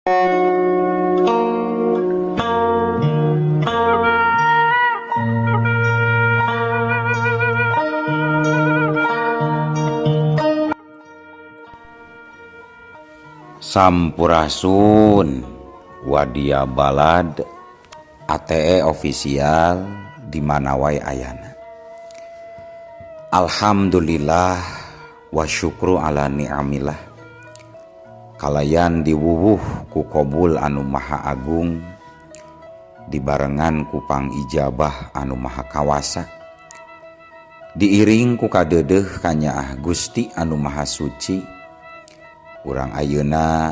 Sampurasun Wadia Balad ATE official di mana wae ayana. Alhamdulillah wa syukru ala ni'amillah. Kalayan diwuwuh ku kobul anu maha agung, dibarengan ku pangijabah anu maha kawasa, diiring ku kadeudeuh kanyaah Gusti anu maha suci. Urang ayeuna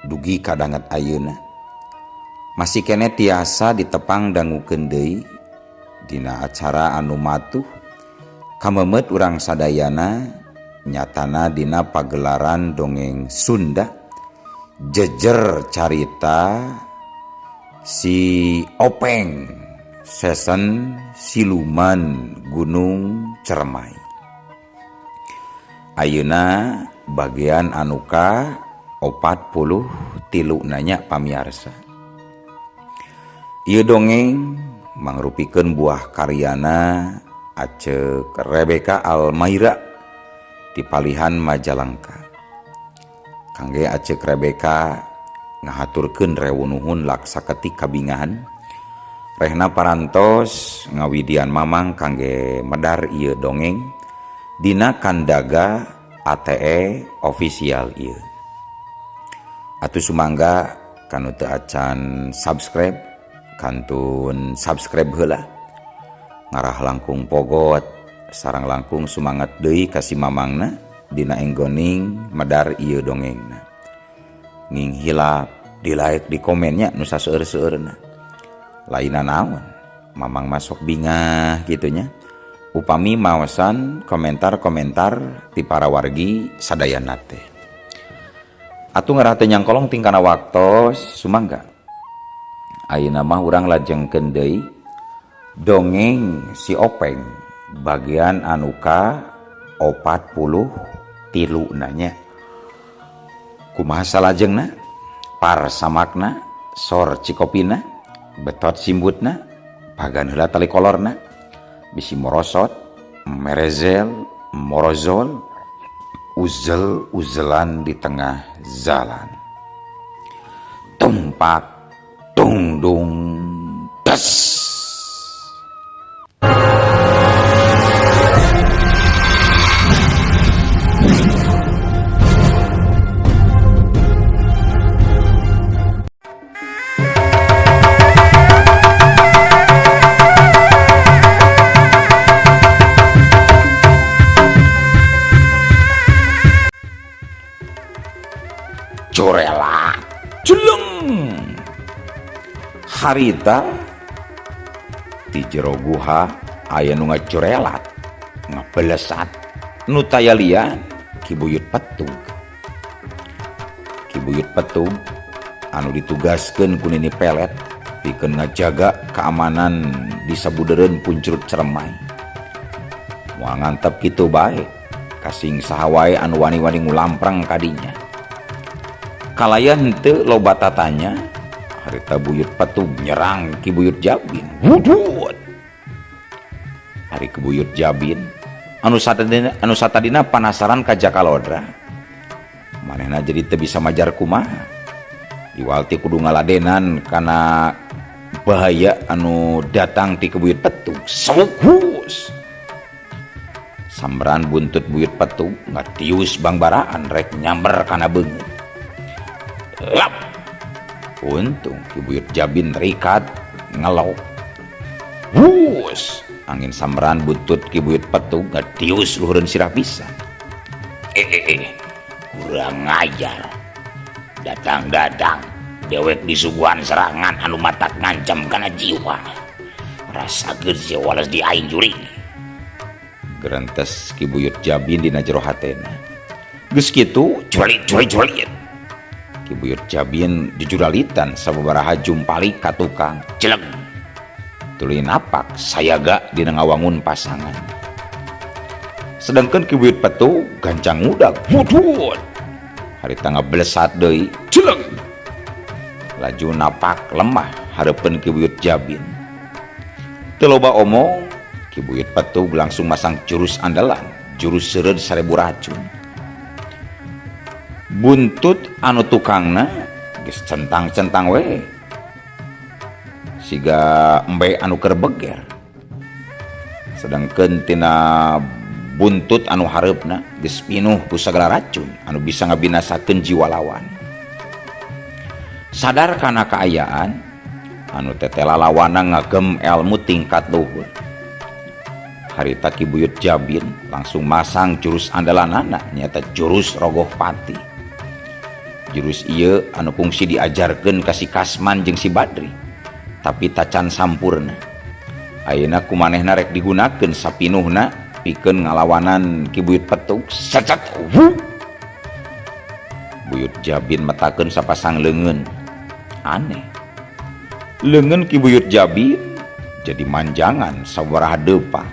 dugi kadanget ayeuna masih kene tiasa ditepang dangukeun deui dina acara anu matuh kamemet urang sadayana nyatana dina pagelaran dongeng Sunda jejer carita si Openg season Siluman Gunung Ceremai. Ayeuna bagian anuka 43 nanya pamiarsa. Ieu dongeng mangrupikeun buah karyana Acek Rebecca Almaira di palihan Majalengka. Kangge Acek Rebecca ngahaturkeun rewunuhun laksa ketik kabingahan. Rehna parantos ngawidian mamang kangge medar ieu dongeng dina kandaga ATE official ieu. Atuh sumangga kanu teu acan subscribe kantun subscribe heula. Ngarah langkung pogot sareng langkung sumangat deui ka si mamangna dina enggoning medar ieu dongengna. Nging hilap di like di komennya nu saseueur-seueurna. Lainna naon mamang masuk bingah gitunya. Upami maosan komentar-komentar ti para wargi sadayana teh. Atuh ngarah teh nyangkolong tingkana waktos sumangga. Ayeuna mah urang lajengkeun deui dongeng si Openg bagian anu ka 43 nanya. Kumaha salajengna? Par samakna, sor cikopina, betot simbutna, pagan heula tali kolorna. Bisi morosot, merezel, morozol, uzel-uzelan di tengah jalan. Tumpak, tungdung, des. Corela jeleng harita di jero guha aya nu ngacorelat ngabelesat nu taya lian Ki Buyut Petug. Ki Buyut Petug anu ditugaskeun ku Nini Pelet pikeun ngajaga keamanan di sabudeureun Puncrut Ceremai. Moal ngantep kitu bae kasing saha wae anu wani-wani ngulamprang kadinya. Kalayan henteu loba tatanya harita Buyut Petug nyerang Ki Buyut Jabin. Wudud. Ari Ki Buyut Jabin anu satadina panasaran ka Jaka Lodra. Manehna jadi teu bisa majar kumaha. Iwal ti kudu ngaladenan kana bahaya anu datang ti Ki Buyut Petug. Sawukus. Sambaran buntut Buyut Petug ngatius bangbaraan rek nyamber kana beungeut. Lap. Untung Ki Buyut Jabin rikat ngelok. Wus, angin sambaran buntut Ki Buyut Petug ngatius luhureun sirah pisan. Kurang ajar. Datang-datang dewek disuguhan serangan anu matak ngancam kana jiwa. Rasakeun sia wales di aing jurig. Gerentes Ki Buyut Jabin dina jero hatena. Geus kitu culit-culit-culit. Ki Buyut Jabin jujuralitan sababaraha jumpalik ka tukang jeleng. Tuluy napak sayaga dina ngawangun pasangan. Sedangkan Ki Buyut Petug gancang ngudag wudud. Harita ngablesat deui jeleng. Laju napak lemah hareupeun Ki Buyut Jabin. Teu loba omong, Ki Buyut Petug langsung masang jurus andalan, jurus seureud 1000 racun. Buntut anu tukangna geus centang-centang we. Siga embe anu keur beger. Sedangkeun tina buntut anu hareupna geus pinuh ku sagala racun anu bisa ngabinasakeun jiwa lawan. Sadar kana kaayaan anu tetela lawana ngagem elmu tingkat luhur. Harita Ki Buyut Jabin langsung masang jurus andalanana nyaeta jurus Rogoh Pati. Jurus ieu anu kungsi diajarkeun ka si Kasman jeung si Badri, tapi tacan sampurna. Ayeuna kumanehna rek digunakeun sapinuhna pikeun ngalawanan Ki Buyut Petug. Sacet wuh. Buyut Jabin metakeun sapasang leungeun. Aneh. Leungeun Ki Buyut Jabin jadi manjangan sabaraha depa.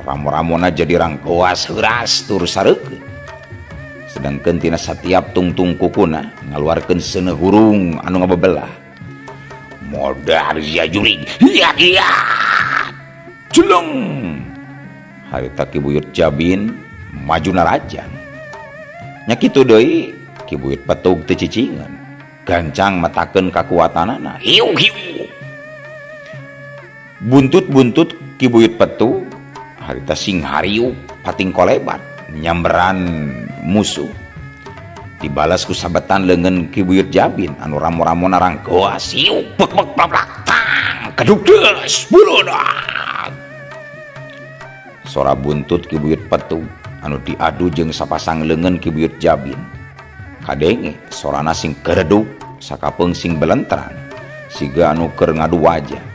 Ramo-ramona jadi ranggoas heuras tur sareukeun. Sedangkeun tina satiap tungtung kukuna ngaluarkeun seuneu hurung anu ngabebelah. Modar sia jurig. Iya iya. Jeleng. Harita Ki Buyut Jabin maju narajang. Nya kitu deui Ki Buyut Petug teu cicingeun. Gancang metakeun kakuatanana. Hiu hiu. Buntut-buntut Ki Buyut Petug harita sing hariuk pating kolebat nyamberan musuh. Dibalas ku sabetan leungeun Ki Buyut Jabin anu ramo-ramona ranggoas hiu bek bek plak tang kadugdes buludak. Sora buntut Ki Buyut Petug anu diadu jeung sapasang leungeun Ki Buyut Jabin. Kadenge sorana sing gereduk sakapeung sing belentrang siga anu keur ngadu wajah.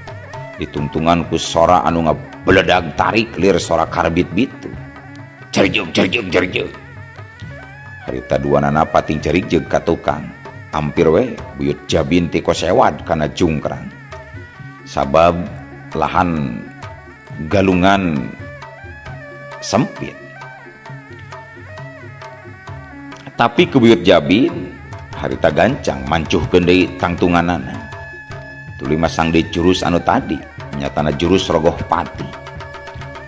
Ditungtungan ku sora anu ngabeledag tarik lir sora karbit bitu. Jerjeg jerjeg jerjeg. Harita duanana pating jerigjeg ka tukang. Ampir we Buyut Jabin ti kosewad kana jungkrang. Sabab lahan galungan sempit. Tapi Ki Buyut Jabin harita gancang mancuhkeun deui tangtunganana. Tuluy masang deui jurus anu tadi, nyatana jurus Rogoh Pati.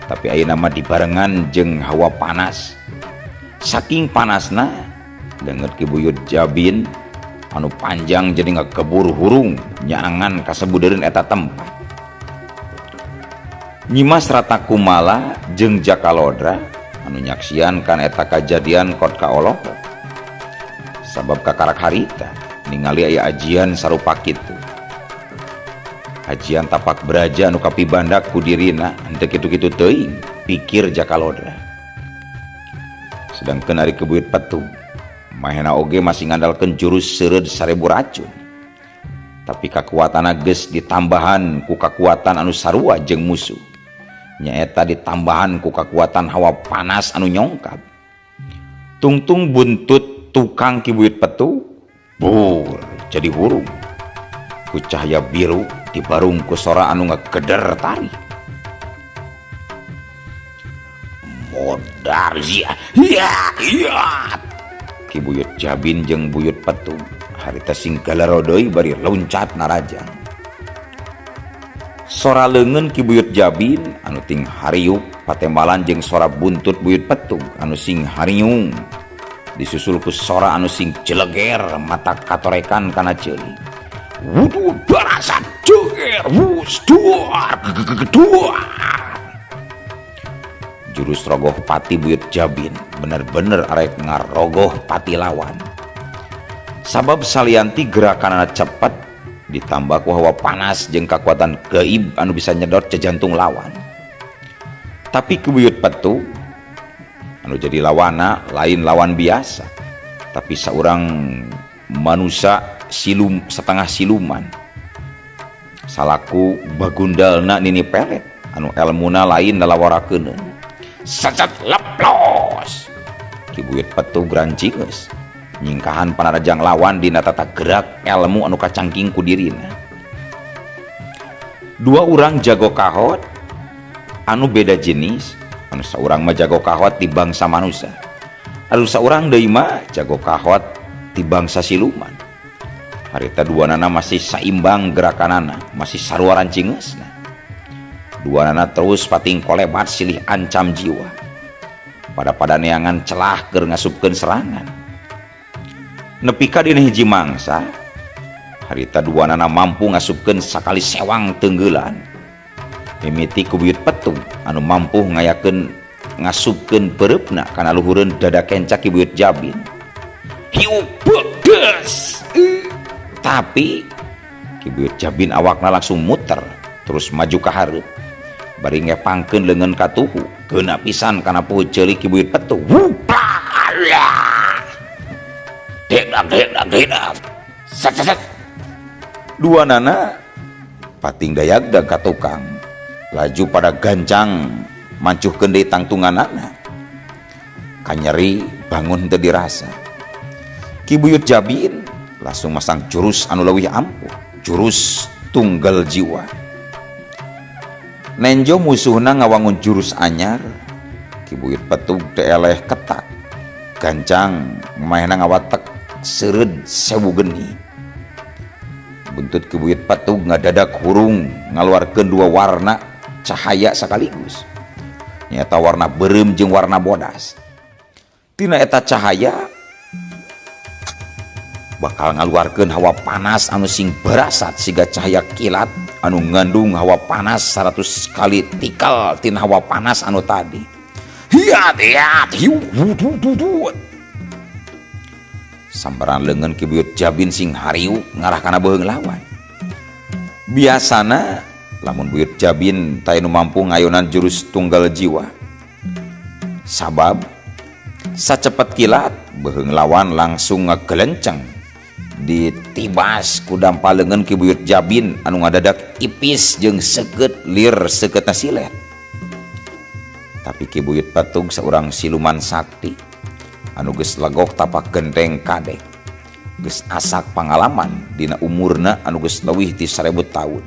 Tapi ayeuna mah dibarengan jeung hawa panas. Saking panasna leungeut Ki Buyut Jabin anu panjang jadi ngagebur hurung nyaangan kasebudeureun eta tempat. Nyimas Rata Kumala jeung Jaka Lodra anu nyaksian kan eta kajadian kot ka olohok. Sabab kakarak harita ningali aya ajian sarupa kitu. Ajian tapak beraja anu kapibandak ku dirina henteu kitu-kitu teuing, pikir Jaka Lodra. Sedangkeun ari Ki Buyut Petug mahena oge masih ngandalkeun jurus seureud 1000 racun. Tapi kakuatanna geus ditambahan ku kakuatan anu sarua jeung musuh. Nyaeta ditambahan ku kakuatan hawa panas anu nyongkab. Tungtung buntut tukang Ki Buyut Petug bur jadi hurung. Ku cahaya biru dibarung ku sora anu ngegeder tarik. Modar sia. Iya iya. Ki Buyut Jabin jeung Buyut Petug harita sing galaro deui bari loncat narajang. Sora leungeun Ki Buyut Jabin anu ting hariuk patembalan jeung sora buntut Buyut Petug anu sing hariung. Disusul ku sora anu sing jeleger mata katorekan kana ceuli. Wudu barasan jeger wus duar gegeduar. Jurus Rogoh Pati Buyut Jabin bener-bener arek ngarogoh pati lawan. Sabab salianti gerakanana cepet ditambah ku hawa panas jeung kakuatan gaib anu bisa nyedot jantung lawan. Tapi Ki Buyut Petug anu jadi lawana lain lawan biasa, tapi saurang manusia silum setengah siluman. Salaku bagundalna Nini Pelet anu elmuna lain lalawarakeuneun. Sacet leplos. Ki Buyut Petug rancingeus nyingkahan panarajang lawan dina tata gerak elmu anu kacangking ku dirina. Dua urang jago kahot anu beda jenis, anu saurang mah jago kahot di bangsa manusia, anu saurang deui mah jago kahot di bangsa siluman. Harita duanana masih saimbang gerakanana, masih sarua rancingeusna. Duanana terus pating kolebat silih ancam jiwa. Pada-pada neangan celah keur ngasupkeun serangan. Nepi ka dina hiji mangsa, harita duanana mampu ngasupkeun sakali sewang tenggeulan. Mimiti ku buyut petung anu mampu ngayakeun ngasupkeun peureupna kana luhureun dada kenca Ki Buyut Jabin. Hiu bedes. Tapi Ki Buyut Jabin awakna langsung muter terus maju ka hareup. Bari ngepangkeun leungeun ka tuhu, geuna pisan kana puhu ceuli Ki Buyut Petung. Wuplak Allah. Dedak dedak dedak. Set set. Duanana pating dayagdag ka tukang. Laju pada gancang mancuhkeun deui tangtunganana. Kanyeri bangun teu dirasa. Ki Buyut Jabin langsung masang jurus anu leuwih ampuh, jurus tunggal jiwa. Nenjo musuhna ngawangun jurus anyar, Ki Buyut Petug teu eleh ketak. Gancang maehna ngawatek seureud sewu geni. Buntut Ki Buyut Petug ngadadak hurung ngaluarkeun dua warna cahaya sekaligus. Nyaeta warna beureum jeung warna bodas. Tina eta cahaya bakal ngaluarkeun hawa panas anu sing berasat siga cahaya kilat anu ngandung hawa panas 100 kali tikal tina hawa panas anu tadi. Hiat hiat hiu hu du du du. Sambaran leungeun Ki Buyut Jabin sing hariu ngarah kana beuheung lawan. Biasana lamun Buyut Jabin teh nu mampu ngayonan jurus tunggal jiwa. Sabab sacepet kilat beuheung lawan langsung ngagelenceng ditibas ku dampa leungeun Ki Buyut Jabin anu ngadadak ipis jeung seukeut lir seukeutna silet. Tapi Ki Buyut Petug saurang siluman sakti anu geus legok tapak genteng kadek. Geus asak pangalaman dina umurna anu geus leuwih ti 1000 taun.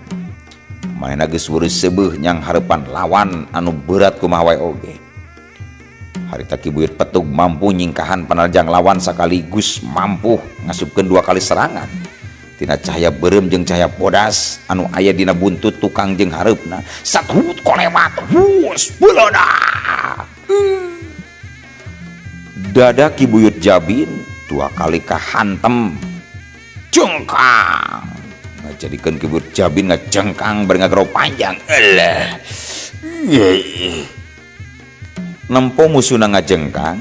Manehna geus weureuh seubeuh nyang hareupan lawan anu berat kumaha wae oge. Harita Ki Buyut Petug mampu nyingkahan panarjang lawan sekaligus mampu ngasupkeun dua kali serangan. Tina cahaya beureum jeung cahaya bodas anu aya dina buntut tukang jeung hareupna. Satuhut kolewat hus beuleuna. Dada Ki Buyut Jabin dua kali kahantem jengkang. Ngajadikeun Ki Buyut Jabin ngajengkang bari ngagero panjang. Eleh. Nempo musuhna ngajengkang,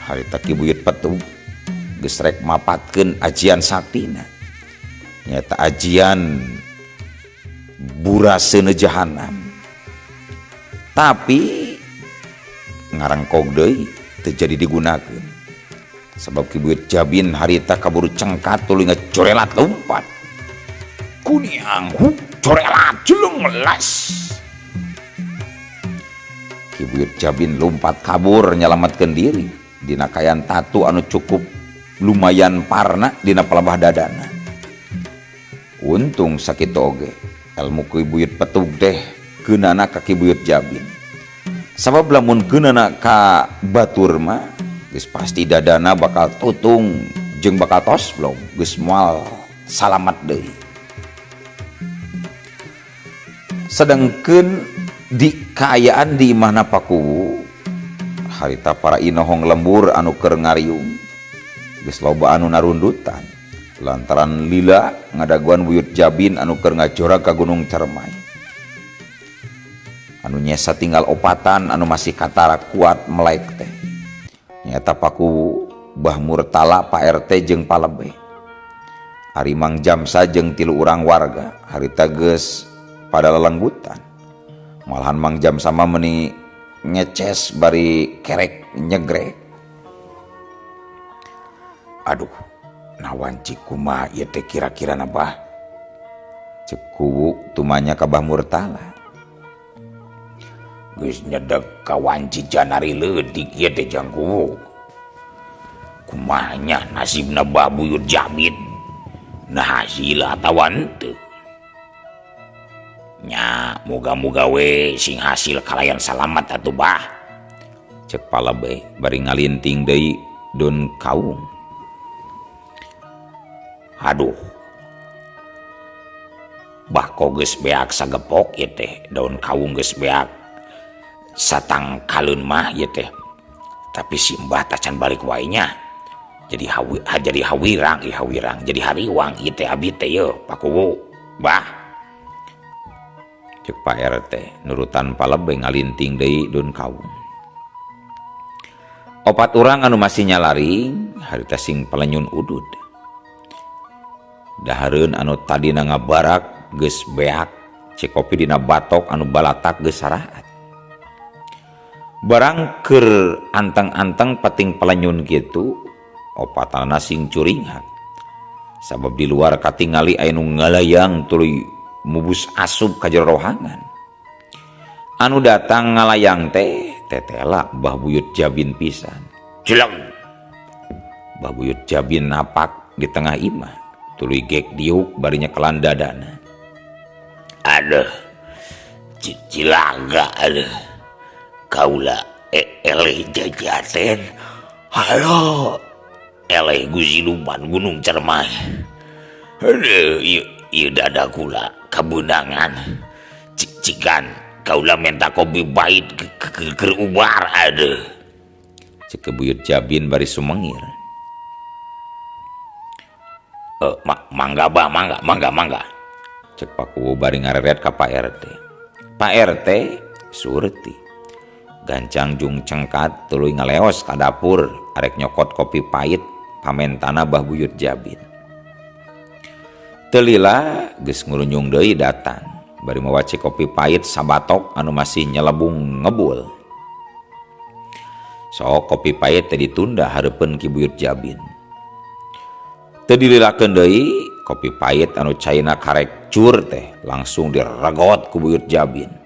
harita Ki Buyut Petug geus rek mapatkeun ajian saktina. Nyaeta ajian buraseuna jahanam. Tapi ngarengkog deui teu jadi digunakeun. Sabab Ki Buyut Jabin harita kaburu cengkat tuluy ngacorelat lompat. Kuniang hu corelat jeleng les. Ki Buyut Jabin lompat kabur nyalametkeun diri dina kayan tatu anu cukup lumayan parna dina palebah dadana. Untung sakitu oge ilmu Ki Buyut Petug teh geunana ka Ki Buyut Jabin. Sabab lamun geunana ka batur mah geus pasti dadana bakal tutung jeung bakal tos blong geus moal salamet deui. Sedangkeun di kaayaan di imahna Pakuwu harita para inohong lembur anu keur ngariung geus loba anu narundutan lantaran lila ngadaguan Buyut Jabin anu keur ngajorag ka Gunung Cermai. Anu nyesa tinggal opatan anu masih katara kuat melek teh. Nyaeta Pakuwu, Bah Murtala, Pak RT jeung Palebe. Ari Mang Jamsa jeung tilu urang warga harita geus pada lelenggutan. Malahan Mang Jamsa mah meuni ngeces bari kerek nyegrek. Aduh, nawan cik kumaha ieu teh kira-kira na bah? Cek kuwu tumanya ka Bah Murtala. Geus nyedek ka wanci janari leutik ieu teh jang kuwu. Kumaha nya nasibna Bah Buyut Jabin? Nah hasil atawa henteu? Nya moga-moga we sing hasil kalayan salamat atuh bah. Cek Palebe bari ngalinting deui daun kaung. Aduh. Bako geus beak sagepok ieu teh, daun kawung geus beak satangkaleun mah ieu teh. Tapi si Mbah tacan balik wae nya. Jadi hawi, jadi hawirang, ieu hawirang, jadi hariwang ieu teh abi teh yeuh Pakuwu. Bah. Cek Pak RT nurutan palebe ngalinting deui daun kawung. Opat urang anu masih nyalaring harita sing pelenyun udud. Dahareun anu tadina ngabarak geus beak, cikopi dina batok anu balatak geus saraat. Barang keur anteng-anteng peting pelenyun kitu, opatanana sing curinghak. Sabab di luar katingali aya nu ngalayang tuluy mubus asup ka jero rohangan. Anu datang ngalayang teh tetela Bah Buyut Jabin pisan. Jeleng. Bah Buyut Jabin napak di tengah imah, tuluy gek diuk bari nyekelan dadana. Aduh, cilaga aduh. Kaula eleh jajaten. Halo, eleh gusiluman Gunung Cermai. Aduh, ieu dada kula kabeunangan. Cik-cikan kaula minta kopi pahit keur ubar aduh. Cek Buyut Jabin bari sumengir. Mangga bah, mangga, mangga, mangga. Cek Pakuwu bari ngareret ka Pak RT. Pak RT surti. Gancang jung cengkat tuluy ngaleos ka dapur arek nyokot kopi pahit pamentana Bah Buyut Jabin. Teu lila geus ngurunyung deui datang bari mawa kopi pahit sabatok anu masih nyelebung ngebul. Sok kopi pahit teh ditunda hareupeun Ki Buyut Jabin. Teu dililakeun deui kopi pahit anu caina karek cur teh langsung diregot ku Buyut Jabin.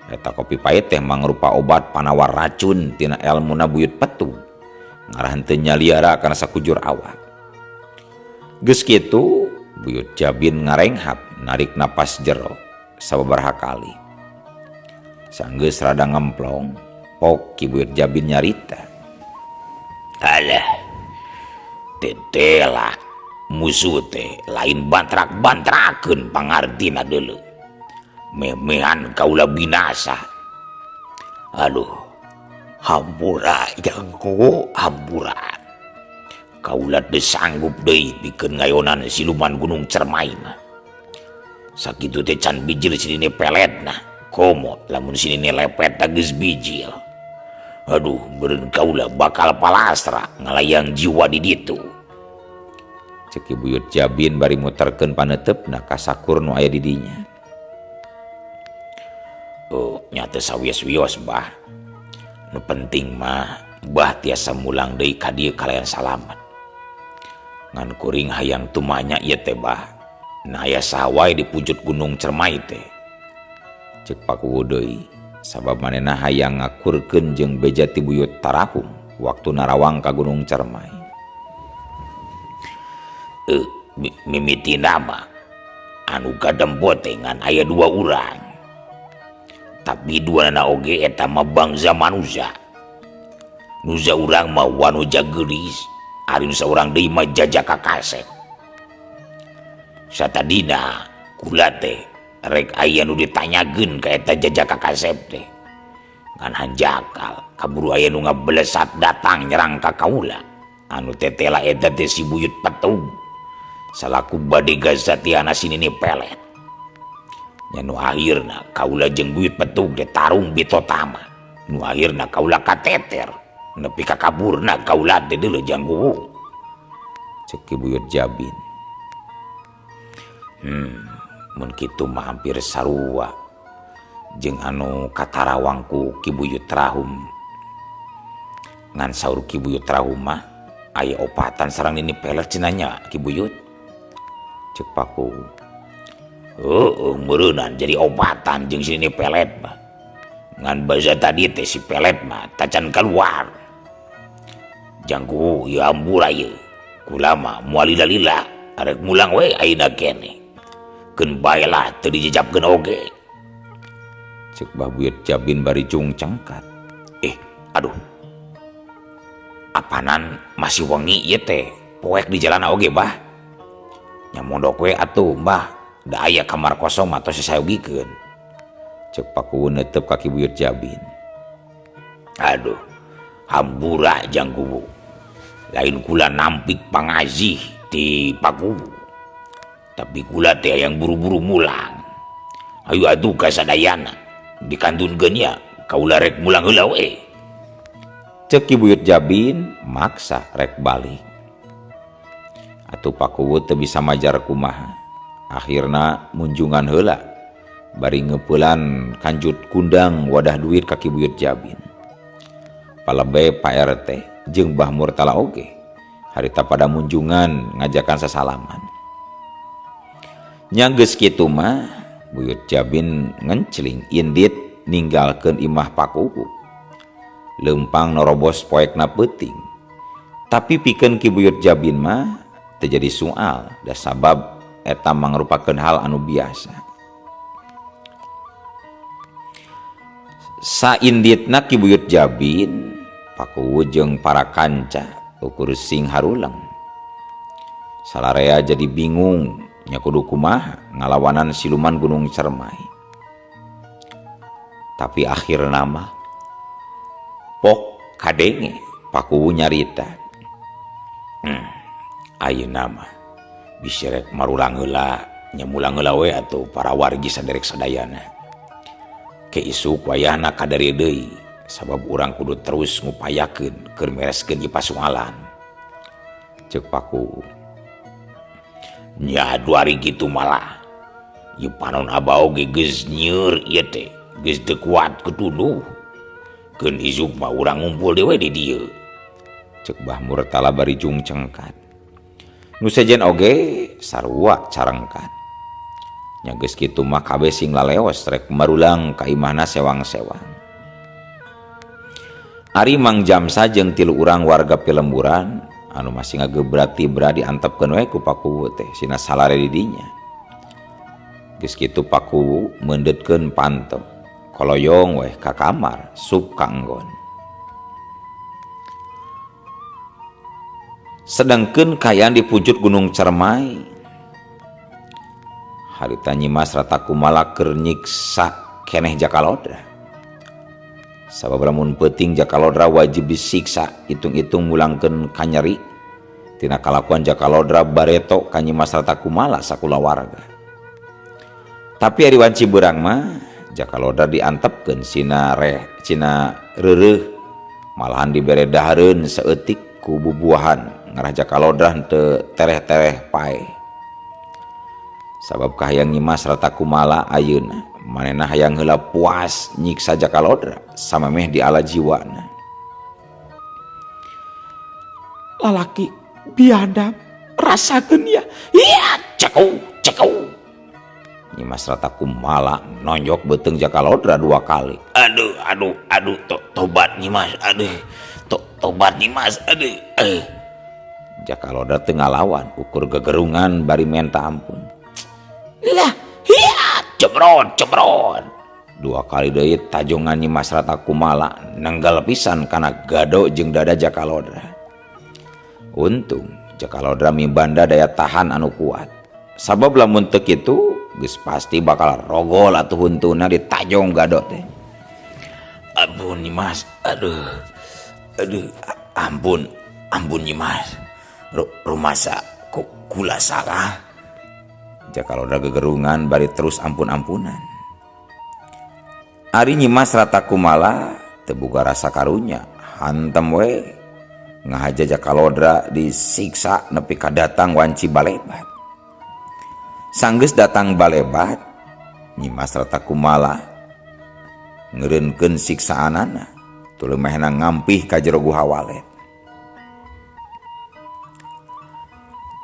Eta kopi pahit teh mangrupa obat panawar racun tina elmuna Buyut Petug. Ngarah henteu nyaliara kana sakujur awak. Geus kitu Buyut Jabin ngarenghap narik napas jero sababaraha kali. Sanggeus rada ngemplong, pok Ki Buyut Jabin nyarita. Alah, tetela musuh teh lain bantrak-bantrakeun pangartina deuleu. Memehan kaula binasa. Aduh, hampura jangku, hampura. Kaula teu sanggup deui pikeun ngayonan siluman Gunung Cermai mah. Sakitu teh can bijil sinine peletna. Komo lamun sinine lepet tah geus bijil. Aduh, meureun kaula bakal palastra ngalayang jiwa di ditu. Cek Ki Buyut Jabin bari muterkeun paneuteup ka sakur nu aya di dinya. Oh, nya teu sawios-wios bah. Nu penting mah bah tiasa mulang deui ka dieu kalayan salamet. Ngan kuring hayang tumanya ieu teh bah. Nah aya saha wae di pujut Gunung Cermai teh. Cek Pakuwu deui sabab manehna hayang ngakurkeun jeung beja ti Buyut Tarahum waktu narawang ka Gunung Cermai. Mimitina mah anu kadempo teh ngan aya dua urang. Tapi dua nana oge eta mah bangsa manusia. Nusa urang mah wanuja geulis, ari nusa urang deui mah jajaka kasep. Satadina kula teh rek aya nu ditanyakeun ka eta jajaka kasep teh. Ngan hanjakal kaburu aya nu ngabelesat datang nyerang ka kaula. Anu tetela eta teh si Buyut Petug salaku badega satiana sinini pelet. Nya nu akhirna kaula jeung Buyut Petug teh tarung bitotama. Nu akhirna kaula kateter nepi ka kaburna kaula teh deuleu jangguwu. Cek Ki Buyut Jabin. Mun kitu mah hampir sarua jeung anu katarawang ku Ki Buyut Rahum. Ngan saur Ki Buyut Rahum mah aya opatan sareng nini pelet cenah nya Ki Buyut. Cek Paku. Heueuh, meureunnan jadi obatan jeung si nini pelet mah. Ngan baza tadi teh si pelet mah tacan keluar. Jangku ieu hampura ieu. Kula mah moal lila-lila arek mulang we ayeuna keneh. Keun bae lah teu dijejapkeun oge. Cek Bah Buyut Jabin bari jung cengkat. Aduh. Apanan masih wengi ieu teh poek di jalan oge bah. Nya mondok we atuh Mbah, da aya kamar kosong mah tos sasayogikeun. Cek Pakuwu neuteup ka Ki Buyut Jabin. Aduh, hampura Jang Kuwu. Lain kula nampik pangazih ti Pakuwu. Tapi kula teh hayang buru-buru mulang. Hayu atuh ka sadayana dikantunkeun nya kaula rek mulang heula we. Cek Ki Buyut Jabin maksa rek balik. Atuh Pakuwu teu bisa majar kumaha. Akhirna munjungan heula bari ngeupelan kanjut kundang wadah duit ka Ki Buyut Jabin. Palebe Pak RT jeung Bah Murtala oge harita pada munjungan ngajakan sasalaman. Nya geus kitu mah Buyut Jabin ngencling indit ninggalkeun imah Pakuwu. Leumpang norobos poekna peuting. Tapi pikeun Ki Buyut Jabin mah teu jadi soal da sabab eta mangrupakeun hal anu biasa. Sainditna Ki Buyut Jabin Pakuwu jeung para kanca ukur sing haruleng. Salarea jadi bingung nya kudu kumaha ngalawanan siluman Gunung Cermai. Tapi akhirna mah pok kadenge Pakuwu nyarita. Ayeuna mah bisi rek marulang heula nya mulang heula we atuh para wargi saderek sadayana. Ke isuk wayahna kadari deui sabab urang kudu terus ngupayakeun keur mereskeun ieu pasualan. Ceuk Pakuwu. Nya aduh ari kitu malah. Ieu panon abah oge geus nyeur ieu teh, geus teu kuat ketunduh. Keun isuk mah urang ngumpul deui we di dieu. Ceuk Bah Murtala bari jung cengkat. Nu sejen oge sarua carengkat. Nya geus kitu mah kabeh sing laleos rek marulang ka imahna sewang-sewang. Ari Mang Jamsa jeung tilu urang warga pilemburan anu masih ngagebrak tibra diantepkeun we ku Pakuwu teh sina salare di dinya. Geus kitu Pakuwu meundeutkeun panto, koloyong weh ka kamar sup ka enggon. Sedangkeun kaayaan di puncak Gunung Cermai, harita Nyimas Rata Kumala keur nyiksa keneh Jakalodra. Sabab lamun peuting Jakalodra wajib disiksa, hitung-hitung mulangkeun kanyeri tina kalakuan Jakalodra bareto ka Nyimas Rata Kumala sakulawarga. Tapi ari wanci beurang mah Jakalodra diantepkeun sina reh sina reureuh, malahan dibere dahareun saeutik ku bubuahan ngarah Jakalodra henteu tereh-tereh paeh. Sabab kahayang Nyimas Rata Kumala ayeuna manehna hayang heula puas nyiksa Jakalodra samemeh diala jiwana. Lalaki biadab rasakeun ya. Iya, cekau, cekau. Nyimas Rata Kumala nonjok beuteung Jakalodra 2 kali. Aduh, aduh, aduh, tobat Nyimas, aduh. Tobat Nyimas, aduh. Jakalodra teu ngalawan, ukur gegerungan bari menta ampun. Lah, hiya, cebrot, cebrot. 2 kali deui tajongan Nyimas Rata Kumala nenggal pisan kana gado jeung dada Jakalodra. Untung Jakalodra mibanda daya tahan anu kuat. Sabab lamun teu kitu geus pasti bakal rogol atuh huntuna ditajong gado teh. Ampun Nyimas, aduh. Aduh, ampun, ampun Nyimas. Rumasa kula salah. Jakalodra gegerungan bari terus ampun-ampunan. Ari Nyimas Rata Kumala teu boga rasa karunya, hantem we ngahaja Jakalodra disiksa nepi ka datang wanci balebat. Sanggeus datang balebat, Nyimas Rata Kumala ngeureunkeun siksaanana, tuluy mehna ngampih ka jero guha walet.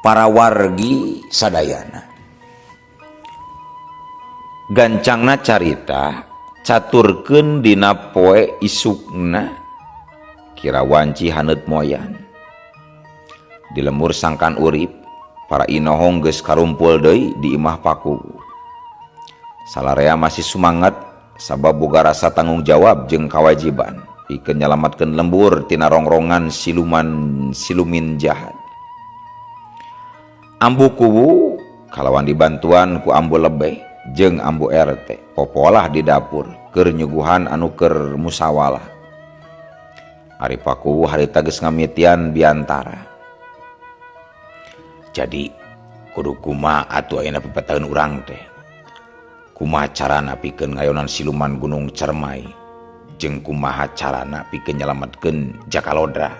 Para wargi sadayana gancangna carita caturkeun dina poe isukna kira wanci haneut moyan. Di lemur sangkan urip para inohong geus karumpul deui di imah Pakuwu. Salarea masih sumanget sabab boga rasa tanggung jawab jeung kawajiban pikeun nyalamatkeun lembur tina rongrongan siluman silumin jahat. Ambu Kuwu Kalawan dibantuan ku Ambu Lebe jeung Ambu RT popolah di dapur keur nyuguhan anu keur musawalah. Ari Pakuwu harita geus ngamitian biantara. Jadi kudu kumaha atuh ayeuna pepetaeun urang teh. Kumaha carana pikeun ngayonan siluman Gunung Cermai jeung kumaha carana pikeun nyalametkeun Jaka Lodra.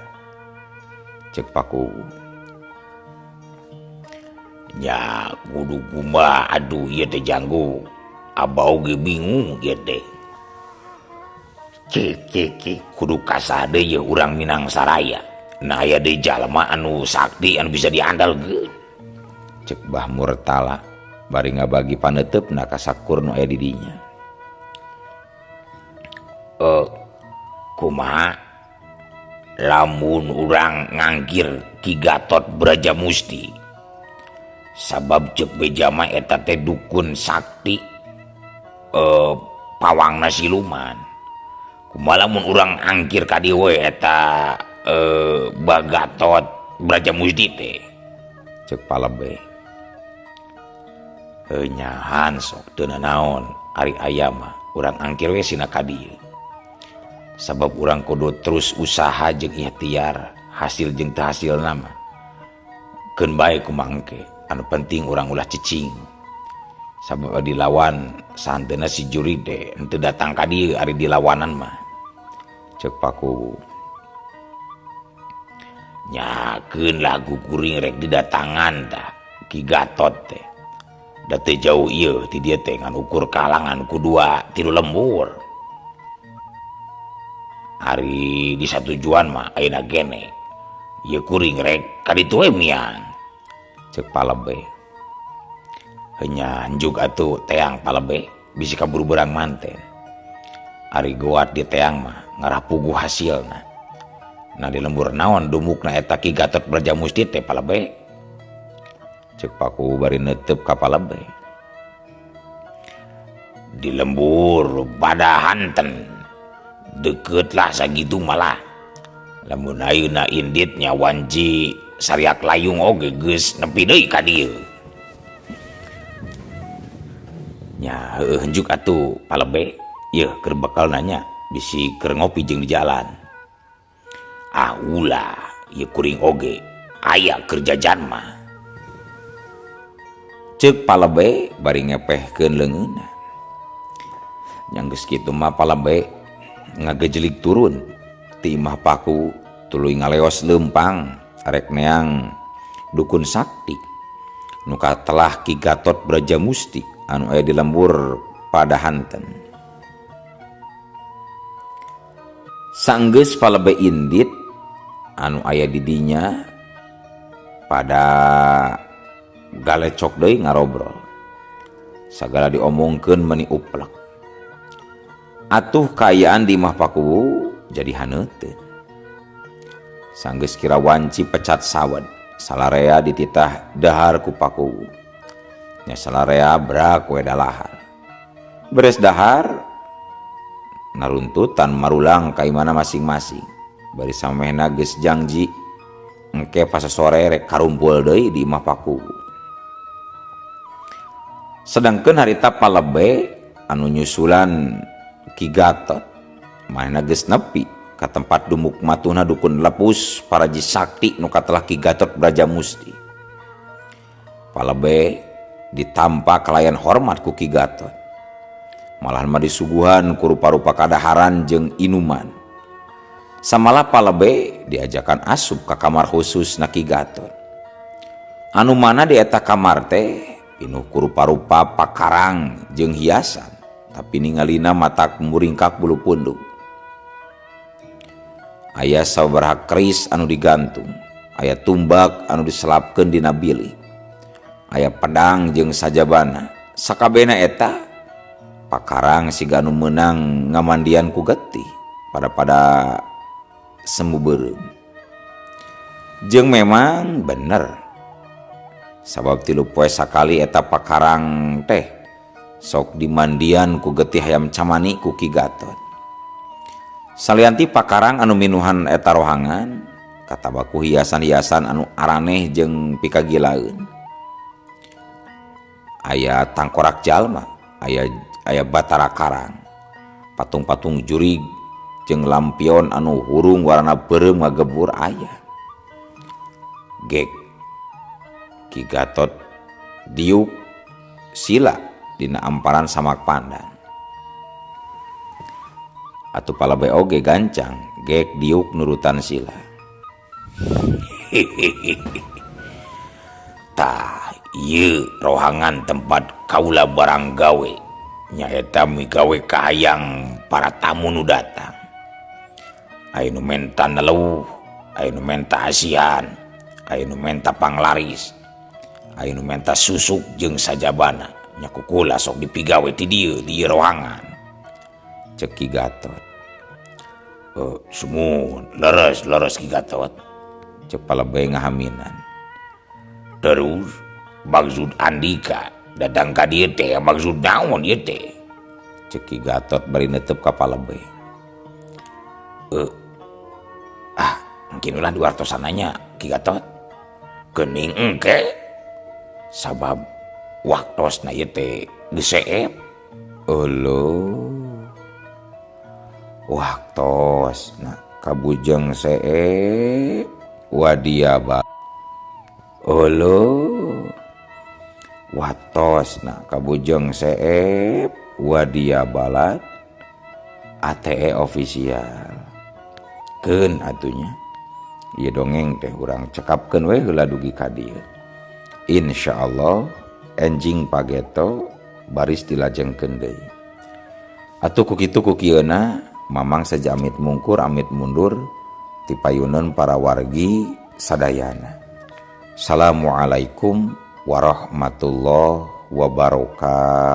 Ceuk Pakuwu. Nya kudu kumaha aduh ieu teh janggo. Abah oge bingung ieu teh. Cek cek cek kudu kasah deui yeuh urang Minang Saraya. Nah aya deui jalma anu sakti anu bisa diandalkeun. Ceuk Bah Murtala bari ngabagi paneuteup ka sakur nu aya di dinya. Kumaha lamun urang ngangkir Ki Gatot Brajamusti. Sabab ceuk beja mah eta teh dukun sakti pawangna siluman. Kumaha lamun urang angkir ka dieu we eta Bah Gatot Brajamusti teh. Ceuk Palebe. Heuh nyahan sok teu nanaon ari aya mah urang angkir we sina ka dieu. Sabab urang kudu terus usaha jeung ikhtiar hasil jeung teu hasilna mah. Keun bae kumaha engke. Anu penting urang ulah cicing. Sabab dilawan sahanteuna si jurig teh henteu datang ka dieu ari dilawanan mah. Ceuk Pakuwu. Nyakeun lah guguring rek didatangan tah Ki Gatot teh. Da teu jauh ieu ti dieu teh ngan ukur kalangan ku 2-3 lembur. Ari di satujuan mah ayeuna gene. Ieu kuring rek ka ditu we miang. Ceuk Palebe. Heunya njuk atuh teang Palebe bisi kaburu berang manten. Ari goat di teang mah ngarah puguh hasilna. Nah di lembur naon dumukna eta Ki Gatot Brajamusti teh Palebe. Ceuk Pakuwu bari neuteub ka Palebe. Di lembur padahanten deukeut lah sagitu malah. Lamun ayeuna inditnya wanci sariak layung oge geus nepi deui ka dieu. Nya heueuh njuk atuh Palebe yeuh keur bekal nanya bisi keur ngopi jeung di jalan. Ah ulah ieu kuring oge aya keur jajan mah. Ceuk Palebe bari ngepehkeun leungeunna. Nya geus kitu mah Palebe ngagejelig turun ti imah Paku tuluy ngaleos leumpang arek neang dukun sakti nu katelah Ki Gatot Brajamusti anu aya di lembur padahanten. Sanggeus Palebe indit anu aya di dinya pada galecok deui ngarobrol. Sagala diomongkeun meuni uplek. Atuh kaayaan di imah Pakuwu jadi haneuteun. Sanggeus kira wanci pecat sawed, salarea dititah dahar ku Pakuwu. Nya salarea brak we dalahar. Beres dahar naruntutan marulang ka imana masing-masing. Bari samehna geus jangji engke pasasore rek karumpul deui di imah Pakuwu. Sedangkeun harita Palebe anu nyusulan Ki Gatot manehna geus nepi ka tempat dumuk matuhna dukun lepus paraji sakti nu katelah Ki Gatot Brajamusti. Palebe ditampa kalayan hormat ku Ki Gatot. Malahan mah disuguhan ku rupa-rupa kadaharan jeung inuman. Samalah Palebe diajakan asup ka kamar khusus na Ki Gatot. Anu mana di eta kamar teh pinuh ku rupa-rupa pakarang jeung hiasan, tapi ningalina mata muringkak bulu punduk. Aya sababaraha keris anu digantung, aya tumbak anu diselapkeun dina bilik, aya pedang jeung sajabana. Sakabehna eta pakarang siga anu meunang ngamandian ku getih pada semu beureum. Jeung memang bener, sabab 3 poe sakali eta pakarang teh sok dimandian ku getih hayam camani ku Ki Gatot. Salianti pakarang anu minuhan eta rohangan, katabaku hiasan-hiasan anu araneh jeung pikagilaeun. Aya tangkorak jalma, aya aya batara karang. Patung-patung jurig jeung lampion anu hurung warna beureum ngagebur aya. Gek Ki Gatot diuk sila dina amparan samak pandan. Atuh palebeh oge gancang gek diuk nurutan sila. Tah ieu rohangan tempat kaula barang gawe nyaeta migawe kahayang para tamu nu datang. Aya nu menta neleuh, aya nu menta asihan, aya nu menta panglaris, aya nu menta susuk jeung sajabana. Nya ku kula sok dipigawe ti dieu di ieu rohangan. Cek Ki Gatot. Sumuhun leres leres Ki Gatot. Cek palebeh ngahaminan. Terus maksud Andika datang ka dieu teh maksud naon ieu teh? Cek Ki Gatot bari netep ka palebeh. Mungkin ulah diwartosananya Ki Gatot. Geuning engke sabab waktosna ieu teh geus seep. Euleuh. Waktosna kabujeng seep wadia ba. Euleuh. Waktosna kabujeng seep wadia balad ATE official. Keun atunya. Ieu dongeng teh urang cekapkeun we heula dugi ka dieu. Insyaallah enjing pageto baris dilajengkeun deui. Atuh ku kitu ku kieuna Mamang saja amit mungkur amit mundur ti payuneun para wargi sadayana. Assalamualaikum warahmatullahi wabarakatuh.